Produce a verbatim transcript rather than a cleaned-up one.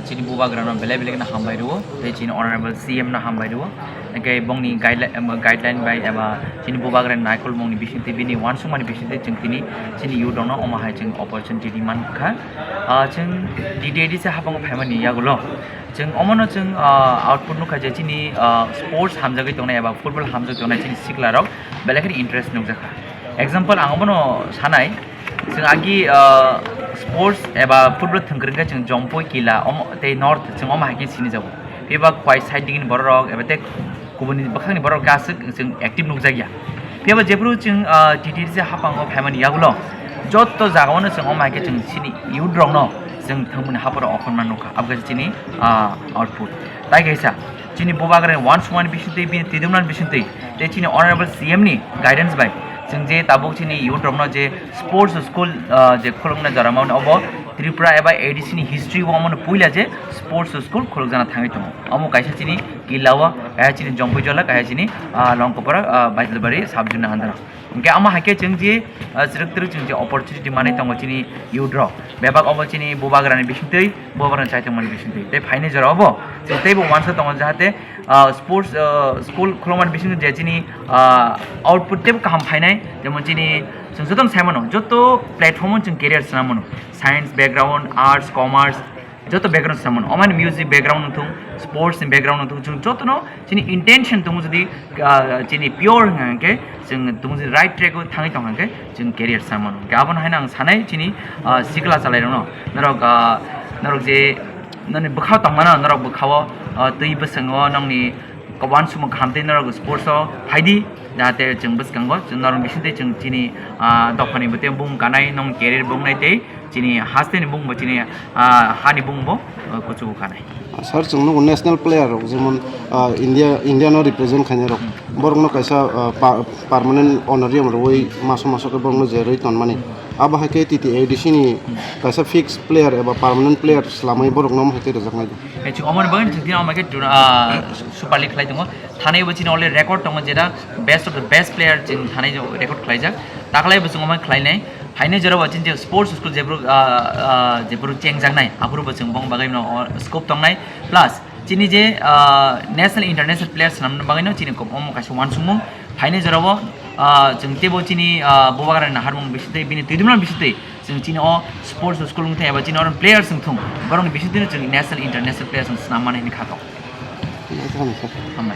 Chini bubagrano belai belai no hambai rwo, tei chini honorable C M no hambai rwo. Hingke bongni guideline, em, guideline bai eba chini bubagrani naikolmungni bisingtwi, bini uansukmani bisingtwi chwng tini chini youth rokno omo hai chwng opportunity ri mankha. Ah, chwng T T A D C habango phaimani yagulo chwng omono chwng, ah, output nukha je chini, ah, sports hamjagwi tongnai eba football hamjagwi tongnai chini siklarok belai kheno interest nukjakha. Example, ang omono sanai, chwng agi, ah, sports eba football thwngkwrwngkhe chwng Jompui Kila omo tei North chwng omo hai khe sinijago. Phiba Khwai side digini bororok eba tei kubuni bwkhakni bororok aswk chwng active nukjakya. Phiya ba jephru chwng, ah, T T C hapango phaimani yagulo jotto jagao no chwng omo hai khe chwng chini youth rokno chwng thwngmani haporo okhorma nukha. Abo khe chini, ah, output. Tai kaisa chini bubagrani uansukmani bisingtwi, bini twidumnani bisingtwi tei chini honorable C M ni guidance bai chwng je tabuk chini youth rokno je sports school, ah, je khulukna jora mani obo Tripura eba A D C ni history o omono puila je sports school khulukjana thangwi tongo. Omo kaisa chini Killa o, kaisa chini Jompui Jola, kaisa chini, ah, Longkopara, ah, Baijalbari sub-division ni under o. Hingke omo hai khe chwng je, ah, chwrwk twrwk chwng je opportunity manwi tongo chini youth rok. Bebak obo chini bubagrani bisingtwi, bubagrani chaitokmani bisingtwi. Tei phaini jora obo chwng teibo uansa tongo jahate, ah, sports, ah, school khulokmani bisingtwi je chini, ah, output teibo kaham phainai. Jemon chini chwng jotono sai mano, joto platform o chwng career swnam mano. Science background, arts, commerce, joto background samo. Omo ni music background wng thung, sports ni background wng thung, chwng jotono chini intention tongo jodi, ah, chini pure wngkha hwnkhe, chwng tongo jodi right track o thangwi tongkha hwnkhe, chwng career samo. Hwnkhe abono haino ang sanai chini, ah, sikla chalairokno, norok, ah, norok je noni bwkhao tongmano, norok bwkhao, ah, twi bwskango nongni uansukmung kaham tei norok sports o phaidi, jahate chwng bwskango chwng norok bisingtwi chwng chini, ah, dophani bwtwi bung kanai, nong career bungnai tei chini hasteni bungbo chini, ah, hani bungbo, ah, kuchugo kanai. Sir, chwng nugo national player rok, jemon, ah, India, India no represent khainai rok, borok no kaisa, ah, pa-, permanent honorarium rwui maso maso khe borok no jerwi tonmani. Abo hai khe T T A D C ni kaisa fixed player eba permanent player swlamwi borok no hai khe rwjaknai. Hai chwng omoni bagwi chwng tini omo khe, ah, Super League khlai tongo. Thani bo chini already record tongo, jeta best of the best player chwng thani record khlaijak. Taklai bo chwng omo khlainai. Haino jora bo chini je sports school jephru, ah, ah, jephru chengjaknai, aphuru bo chwng bong bagwi no, o, scope tongnai. Plus chini je, ah, national international players swnamna bagwi no chini kok omo kaisa uansukmung. Haino jora bo, ah, chwng teibo chini, ah, bubagrani naharmung bisingtwi, bini twidumno bisingtwi chwng chini o sports school wngthai eba chini oro players wngthung, borokni bisingtwi no chwng national international players wng swnam mani hinwi kha tok. Hambai.